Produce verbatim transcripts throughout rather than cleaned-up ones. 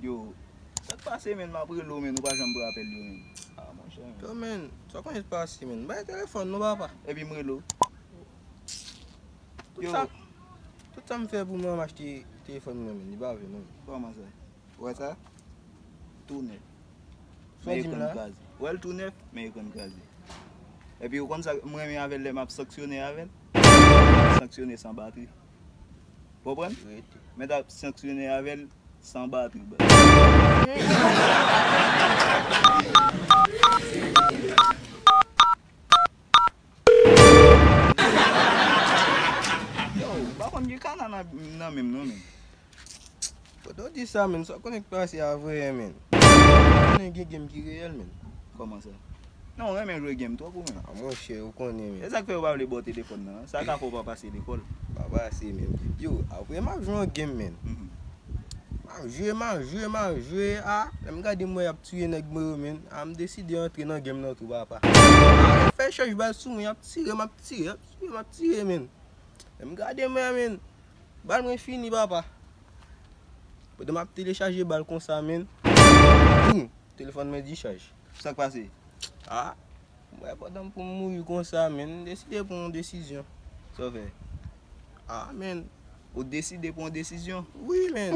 Yo, sa k pase, menn? M ap rele w, menn, ou pa janm pran apèl yo, menn. Ah, monchè, menn. Yo, menn, sa w konnen k pase, menn? Bay telefòn nou, papa. Epi m rele w. Tout sa, tout sa m fè pou mwen, m achte telefòn mwen, menn, li pa vle, non. Kòman sa? Ou wè sa? Tou nèf. Men ekran kraze. Ou wè l tou nèf, men ekran kraze. Epi ou konn sa m renmen avè l, lè m ap sanksyone avè l? M ap sanksyone san batri. Konprann? Men t ap sanksyone avè l san batri, baz. Yo, m pa konn gen kana nan, nan men m non, menn. Pandan w di sa, menn, sa w konnen k pase a vrè, menn. Konnen gen game ki reyèl, menn. Kòman sa? Non, ou renmen jwe game twòp ou menn. Ah, monchè, ou konnen, menn. E sa k fè yo pa vle ba w telefòn nan? Sa ka fè w pa pase lekòl. Pa pase, menn. Yo, apre m ap jwe yon game, menn. M ap jwe, m ap jwe, m ap jwe. Ah, lè m gade m wè y ap tiye nèg mwen yo, menn. Ah, m deside antre nan game nan tou, papa. Ah, y ap fè echanj bal sou mwen, y ap tire, m ap tire, y ap tire, m ap tire, menn. Lè m gade m wè, menn. Bal mwen fini, papa. Pandan m ap telechaje bal konsa, menn. Boum! Telefòn mwen dichaj. Sa k pase? Ah, m wè pandan m pou m mouri konsa, menn, m deside pran yon desizyon. Sa w fè? Ah, menn. Ou deside pran yon desizyon? Wi, menn.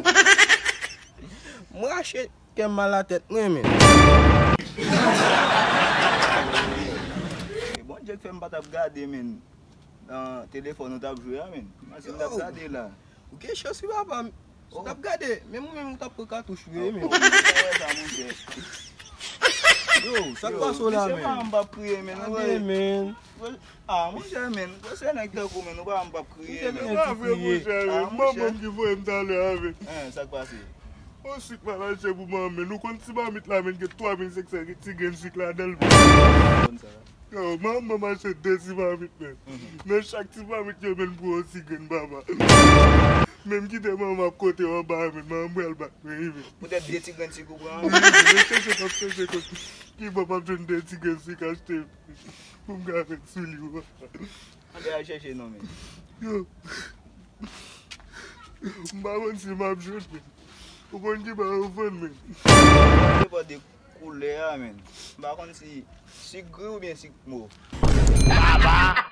M rache kè m mal atèt mwen, menn. E Bondye k fè m pa t ap gade, menn. Nan telefòn ou t ap jwe a, menn. Mwen si m t ap gade la. Ou gen chans wi, papa. Si w t ap gade, menm ou menm ou t ap pran katouch vre, menn. Yo, sa k pase w la, menn? Misye pa m p ap kriye, menn. Gade, menn. Ah, monchè, menn. Yo se nèg tankou, menn. Ou pa m p ap kriye, menn. Se pa vre, monchè, menn. Manman m ki voye m talè a, menn. Hein, sa k pase? On sik pa mache pou manman, menn. Ou konn ti mamit la, menn, gen twa mil senk san ti grenn sik ladan l, menn. Konn sa. Yo, manman m achte de ti mamit, menn. Nan chak ti mamit yo, menn, pou yon ti grenn, papa. Menm kite manman ap kote w anba, menn, manman m pral bat mwen, wi, menn. Poutèt de ti grenn sik ou pran an? Wi, menn, chèche, m ap chèche kot ki bò m ap jwenn de ti grenn sik achte pou m ka met sou li, papa. Ann al chèche non, menn. Yo. M pa konn si m ap jwenn, menn. Ou konn ki bò yo vann, menn. Depann de koulè a, menn. M pa konn si sik gri oubyen sik mov. Baba!